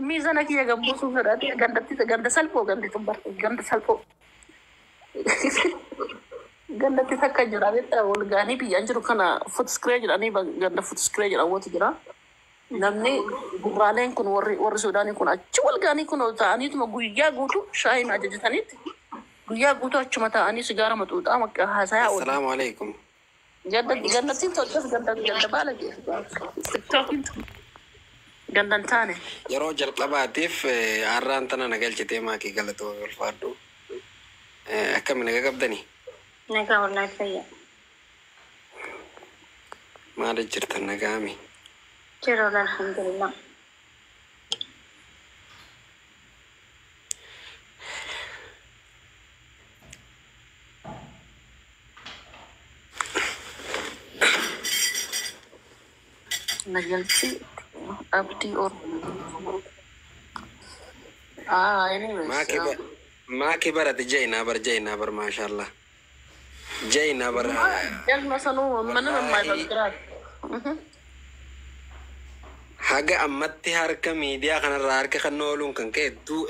Miizana kiyya gabbuusuu fedhaati gandatti ganda salphoo gandi tun bar ganda salphoo. Gandatti takka jira beektaa wal ga'anii biyyaan jiru kana Footscray jedhanii ganda Footscray jedhamutu jira. Namni gurraaleen kun warri Suudaanii kun achi wal ga'anii kun ta'aniituma guyyaa guutuu shaayii ajajataniitti guyyaa guutuu achuma ta'anii sigaara maxuuxaa makka haasayaa oolu. Assalaamu alaikum. Ganda gandattiin tolchas ganda ganda baala TikTokiin ganda hin taane. Yeroo jalqabaatiif har'aan tana na galchitee maakii galatoo ulfaadhu. Akkami naga qabdanii? Nagaa wallahi fayya. Maal jirtan nagaami? Jira wallahi alhamdulillah. Na galchi abdii Oromoo. Ah, anyways. Maakii maakii barate jainaa bar jainaa bar maashaallah. Jainaa bar Jalma sanuu mana wallaahi የማይበግራል haga ammatti harka miidiyaa kanarraa harka kan ooluun kan ka'e hedduu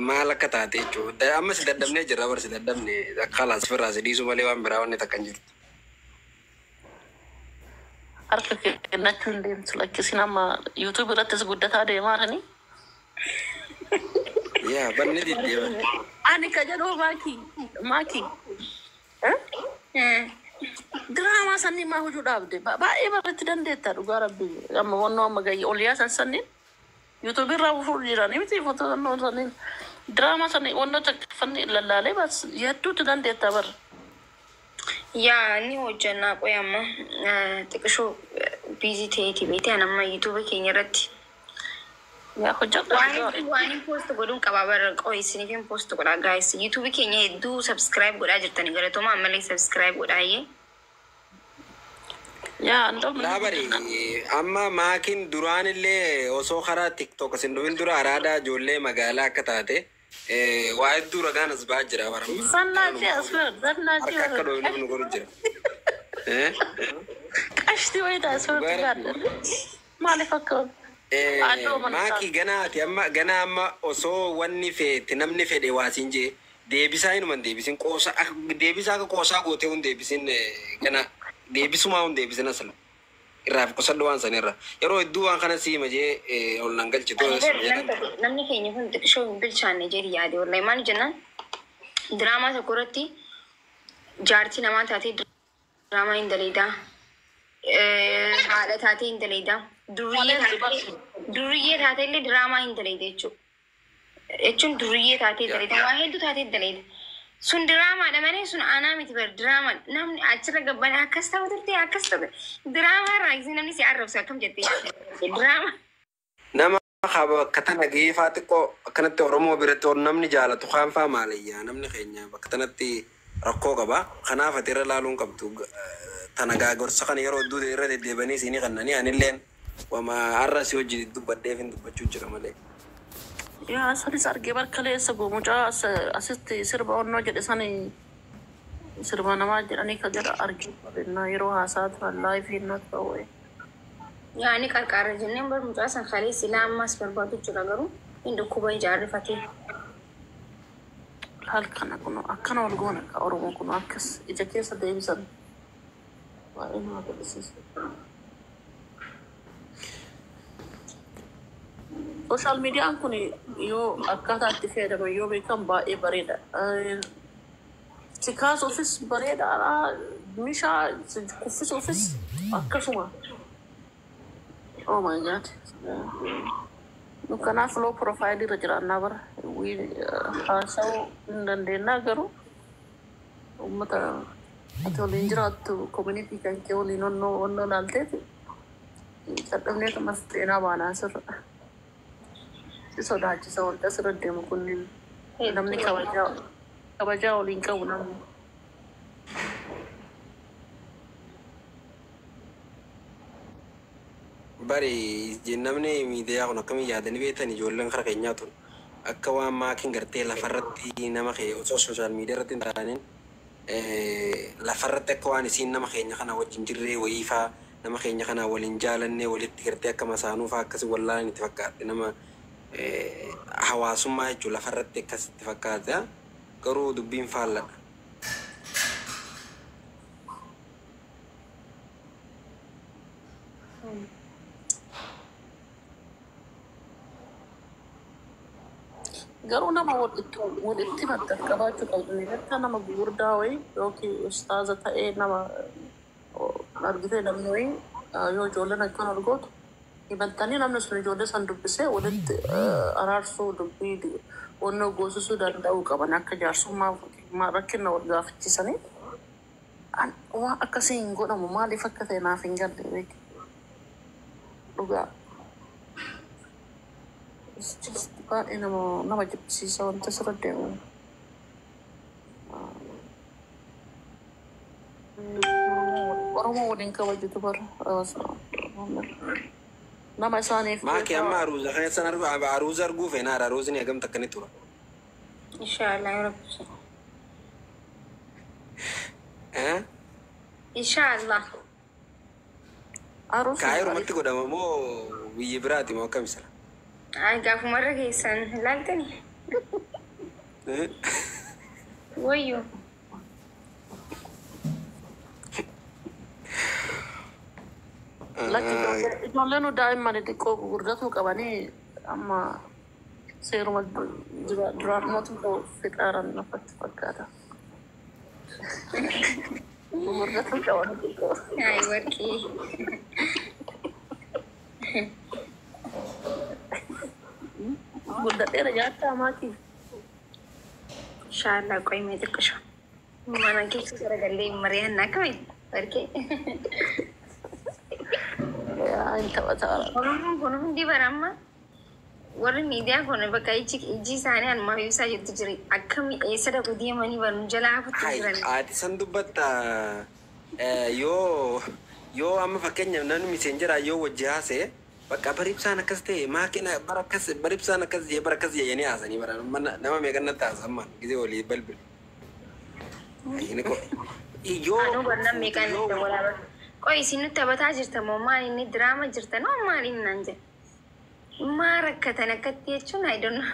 maal akka taate jechuudha. Amma si daddabnee jirra bar si daddabne akka halaas firraa si dhiisuu malee waan biraa wanni takka hin jirtu. Harka kennachuu hin deemtu lakkisiin amma YouTube irrattis guddataa deemaa jiranii. Yaa banni diddeeba. Ani ka jedhu maakii maakii diraamaa sanniin maa hojii dhaabde baay'ee barreetti dandeetta dhugaa rabbi amma wannoo amma gayyi ol yaasan sanniin YouTube irraa fuudhu jiranii miti footoo sanniin diraamaa sanniin wannoo takka lallaalee bas hedduutti dandeetta bara. Yaa ni hojjannaa qoy amma xiqqishoo busy ta'eeti beekte an amma YouTube keenya irratti. Yaa hojjadha. Waan waan post godhuun qabaa bara qoy isiniifin post godhaa guys. YouTube keenya hedduu subscribe godhaa jirtanii galatooma ammallee subscribe godhaayyee. Yaa andoo Laa bari amma maakiin duraan illee osoo karaa TikTok asin dhufin dura araadaa ijoollee magaalaa akka taate waa hedduu ragaan as ba'aa jira bara amma. Zannaachee as bira zannaachee Harka akka dhoofnuuf nu godhu jira. Eh? Qashti wayiidha as biratti Dhugaa rabbi. gaadha. Maaliif akka adoo mana Maakii ganaa ati amma ganaa amma osoo wanni feete namni fedhe waa siin jee deebisaa hinuman deebisin qoosa deebisaa akka qoosaa gootee hun deebisin gana deebisumaa hun deebisin asla irraaf qosadhu waan sanirra yeroo hedduu waan kana siima jee ol nan galchitu Ani bar namni keenya kun xiqqishoo hin bilchaanne jedhi yaade wallahi maal jennaan diraamaa tokko irratti jaartii namaa taatee diraamaa hin daleedaa. Haadha taatee hin daleedaa. Duriyyee taatee duriyyee taatee illee diraamaa hin daleeda jechuudha. Jechuun duriyyee taatee daleeda waa hedduu taatee daleeda. Sun diraamaadha malee sun aanaa miti bar diraamaa namni achirra gabbana akkas ta'u turte akkas ta'u diraamaa irraa gisee namni si arrabsu akkam jettee yaadda diraamaa. Nama bakka tana geefaa xiqqoo akkanatti Oromoo biratti namni jaalatu kaan faa maaliyyaa namni keenya bakka tanatti rakkoo qaba. Kanaaf ati irra laaluun qabdu tana gorsa kana yeroo hedduu irra deddeebanii siinii kannanii anilleen wama har'a si hojii dubbadheef hin dubbachuu jira malee. Yaa sanis argee barkaleessa mucaa asitti sirba onnoo jedhe sani sirba namaa jedhanii ka jedha argee yeroo haasaa turan live hinnaa ta'u. Yaa ni qarqaarra jenneen bar mucaa san kalee silaa ammas barbaadu jira garuu hin dhukkuba ijaarrifatee. Laal kana kun akkana wal goona ka Oromoo kun akkas ija keessa deebisan baay'ee nama gaddisiisa. Social mediaan kun yoo akkaataa itti fayyadaman yoo beekan baay'ee bareeda. Si kaasuufis bareedaadha. Meeshaa si kuffisuufis akkasuma. Oh my God. Nu kanaaf low profile irra jiraannaa bara. Haasa'uu hin dandeenyaa garuu uummata ati waliin jiraattu community kan kee waliin onnoo onnoo laalteeti dadhabneetuma seenaa baanaa asirra. Si sodaachisa wanti asirra deemu kunniin namni kabajaa kabajaa waliin qabu namni. Bari namni miidiyaa kun akkamiin yaadanii beektan ijoolleen kara keenyaa tun akka waan maakiin gartee lafarratti nama kee osoo social media irratti hin taaneen lafarratti akka waan isiin nama keenya kana wajjin jirree wayiifaa Nama keenya kanaa waliin jaalannee walitti gartee akka masaanuu fa'aa akkasii wallaan itti fakkaate nama hawaasummaa jechuun lafarratti akkasitti fakkaata. Garuu dubbiin faalladha. Garuu nama walitti maxxan qabaachuu qabdu. Akka nama gurguddaa wayii yookiin ustaaza ta'ee nama argitee namni wayii yoo ijoolleen akkana ol gootu himattanii namni sun ijoollee san dubbisee walitti araarsuu dubbii onnoo goosisuu danda'uu qaban akka jaarsummaa rakkina wal gaafachiisanii. Waan akkasii hin godhamu maaliif akka ta'e naaf hin galle beeki. Dhugaa. Baay'ee nama jibbisiisa wanta asirra deemu. Oromoo waliin kabajatu bara. Nama isaaniif. Maaki amma aruuza keessan argu aruuza arguu feenaadha. Aruuzni hagam takka ni tura. Inshallah ya Rabbi. Eh? Inshallah. Aruuzni. Kaayirumatti godhama moo biyya biraati moo akkam isa? Ay, gaafumarra keessan laaltani. Wayyo. Lakki ijoolleen daa'imman xixiqqoo gurguddatuu qabanii amma seeruma duraanumatu fixaaran nafatti fakkaata. Gurguddatuu qaban xixiqqoo. Ay, warqii. Guddadheera nyaata maakii. Inshallah qoy mee xiqqisho. Mana keessa garagallee mari'annaa kami warqii. Yaa taphata. Oromoon kun hundi bara amma warri miidiyaa kun bakka iji isaanii anumaa ibsaa jirtu jira. Akkami eessa dhaqu deemanii barnu jalaa hafutti jiran. Haati san dubbatta yoo amma fakkeenyaaf namni miseenjeraa yoo wajji haasa'e bakka baribsaan akkas ta'e maakina bara akkas baribsaan akkas jee bara akkas jedhanii haasanii bara nama meeqan natti haasan gisee walii balbal. Yoo Anuu barnaan meeqaan natti walaaba. Qoy isin nutti taphataa jirta moo maal inni diraama jirta noo maal inni naan jedhe. Maa rakkatan akkatti jechuun I don't know.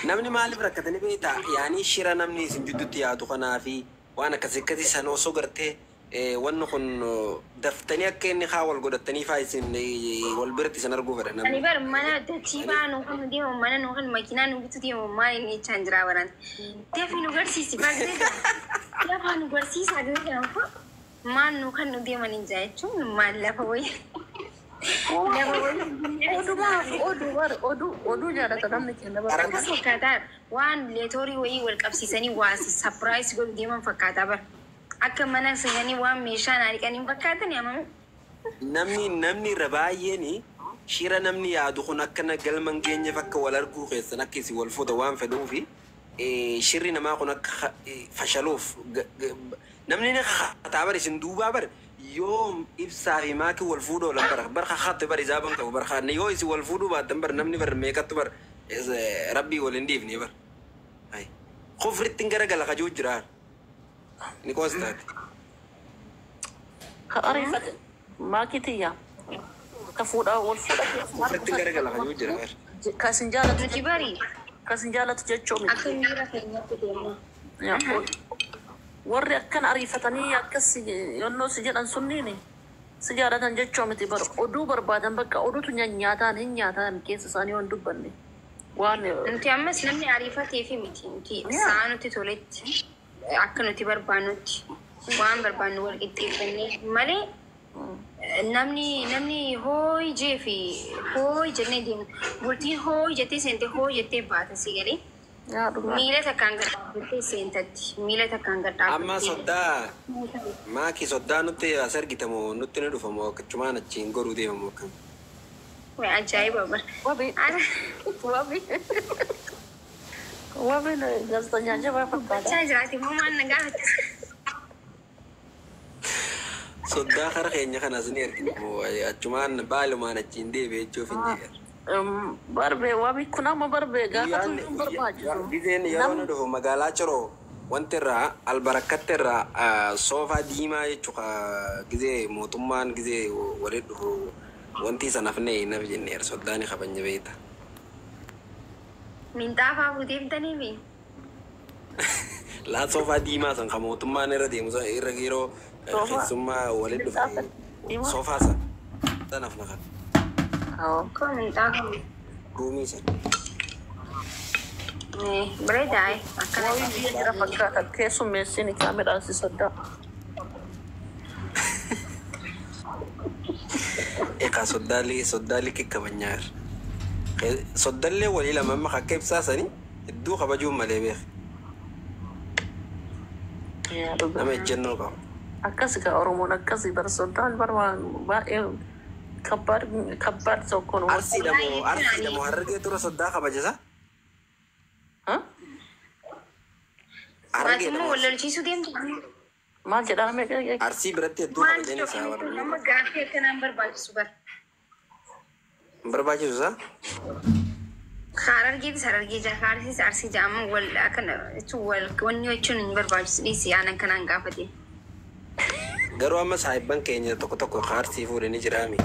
Namni maaliif rakkatanii beektaa? Yaanii shira namni isin jidduutti yaadu kanaa fi waan akkasii akkasii sana osoo gartee wanni kun daftanii akka inni haa wal godhatanii faa isin wal biratti isin arguu fedha Ani namni. bar mana dachii baa nu kan deemu mana nu kan makiinaa nu bitu deemu maal inni jechaan jira baraan. Dafii nu garsiisi baasee lafa nu garsiisaa deemu maal nu kan nu deeman hin jaa jechuun maal lafa wayii. Lafa wayii. Odumaaf oduu bara oduu oduu jaalata namni keenya bara. Akkas fakkaataa waan leetoorii wayii wal qabsiisanii waa surprise godhu deeman fakkaataa bara. Akka mana seenanii waan meeshaa naa dhiqanii hin fakkaatani amame. Namni irra baay'een shira namni yaadu kun akka galma hin geenyeef akka wal arguu keessan akka isin wal fuuta waan fedhuufi shirri namaa kun akka fashaluuf namni ni kakataa bar isin duubaa bar yoo ibsaa fi maakii wal fuudhoo lan bara bar kakatte bar isaaban qabu bar yoo isin wal fuudhuu baattan bar namni bar meeqattu bar rabbii wal hin dhiifne bar. Kufritti hin garagala kajuu jira. Ni qoostaati. Ka ariifate maakii tiyya. Ka fuudha wal fuudha. Kufritti hin garagala kajuu jira. Ka isin jaalatu Nuti bari ka isin jaalatu jechuu miti. akka miira keenyatti deemna. Warri akkan ariifatanii akkas yonnoo si jedhan sunniini si jaalatan jechuu miti bar oduu barbaadan bakka oduutu nyaataan hin nyaataan keessa isaanii waan dubbanne. Waan Nuti ammas namni ariifatee fi miti nuti sa'a nuti toletti akka nuti barbaannutti waan barbaannu wal qixxeeffannee malee namni hooyi jee fi hooyi jennee deemu bultiin hooyi jettee seente hooyi jettee baata si galee yaa dhugaa. miila takkaan gad dhaabbattee seentatti miila takkaan gad Amma dhaabbattee. soddaa maakii soddaa nutti as argitamoo nutti ni dhufamoo akkachumaan achiin goruu deemamoo akkam. Way ajaa'iba bara. Wabi wabi wabi gaazexeessaa jabaa fakkaata. Dubbachaa jiraate moo maal na gaafata? Soddaa kara keenya kanas ni argina moo achumaan baalumaan achiin deebi'ee jechuuf hin jedhe. Barbee wabi kun amma barbee gaafatu hin barbaachisu. Gizeen yeroo nu dhufu magaalaa Ciroo Wanti irraa albarakkaatti irraa soofaa diimaa jechuudha gizee mootummaan gizee walitti dhufu wanti isa nafne naf jenneera soddaani kabanya beekta. Minxaafaa fuutee bitaniifi? Laa soofaa diimaa san kan mootummaan irra deemu san irra yeroo keessummaa walitti dhufu soofaa san san hafna kan. Koo minxaafa. Ruumii san. Bareedaa akkana. Waa'ee biyya jira fakkaata keessummeessini kaameraan si soddaa. Egaa soddaalli soddaalli kikkabanyaar. Soddallee walii lama amma akka ibsaa sanii hedduu kabajuun malee beek. Nama ejjennoo qaba. Akkasi gaa Oromoon akkasi bara soddaan bara waan baay'ee kabbaad kabbaad tokkoon. Arsiidha moo arsiidha moo harargee tura soddaa kabajasa? Ati immoo wal lolchiisuu deemtu. Maal jedhaa meeqa? Arsii biratti hedduu Maal kabajan isaa warra. nama gaaffii akkanaan barbaachisu bara. Hin barbaachisu isaa? Harargeetis harargee jira, Arsiis arsii jira. Amma wal akkana jechuun wal wanni jechuun hin barbaachisu dhiisi aanan kanaan gaafate. Garuu amma saahibban keenya tokko tokko arsii fuudhanii jiraami.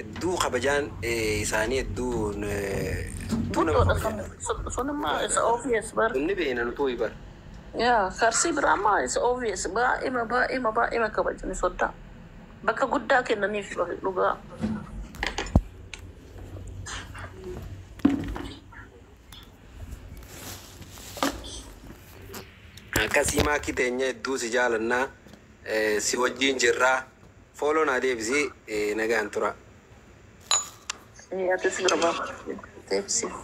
Hedduu kabajaan isaanii hedduu hedduu nama Guddoodha kabajan. sun immoo isa obvious bara. Inni beena nutuu bara. Yaa karsii biraa ammaa isa obvious baay'ima baay'ima baay'ima kabajani soddaa. Bakka guddaa kennaniif dhugaa. Akkasii maakii teenya hedduu si jaalannaa si wajjin jirraa fooloo naa deebisii nagaan tura. Atis bira deebisiif.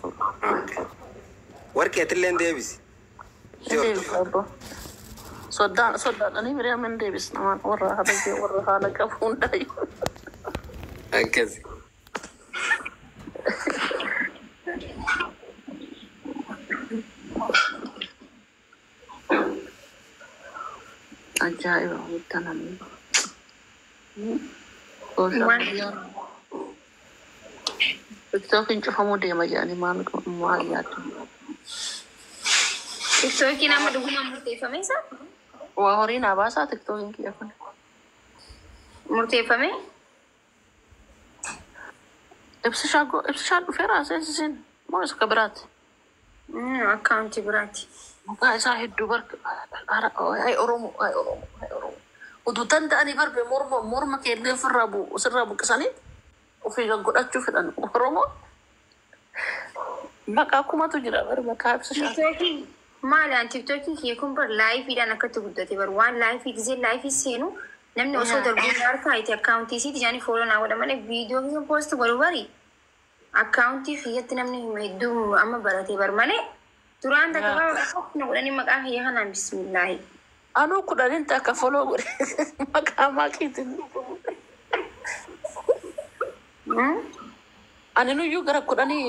Warqii atillee deebisi. Si hordofa. Soddaan soddaadhanii biriyaa min deebisna waan warra harargee warra haala qabu hundaayyuu. Akkasi. Ajaa'iba wanta namni. Tiktookiin cufamuu deema jedhanii maal maal yaaddu? Tiktookiin amma dhugumaan murteeffame isa? Waa horii naa baasaa tiktookiin kiyya kun. Murteeffame? Ibsishaan ibsishaan dhufeera seensisiin moo isa ka biraati? Akkaawuntii biraati. Maqaa isaa hedduu barka ay Oromoo ay Oromoo ay Oromoo. Utuu danda'anii barbe morma morma keellee ofirraa bu sirraa buqqisanii ofii godhachuu fedhan Oromoo. Maqaa kumatu jira bar maqaa ibsishaan. Tiktookiin maali an tiktookiin kiyya kun bar laayifiidhaan akkatti guddate bar waan laayifii gisee laayifii seenu namni osoo darbuu harkaa itti akkaawuntii isiiti jaanii fooloo naa godha malee viidiyoo kiyya poost godhu bari akkaawuntii kiyyatti namni hedduu amma barate bar malee duraan takka na godhanii maqaa kiyya kanaan bismillaahi. Anuu kudhaniin takka foloo godhe maqaa maaqiitiin. Ani nuyyuu gara kudhanii.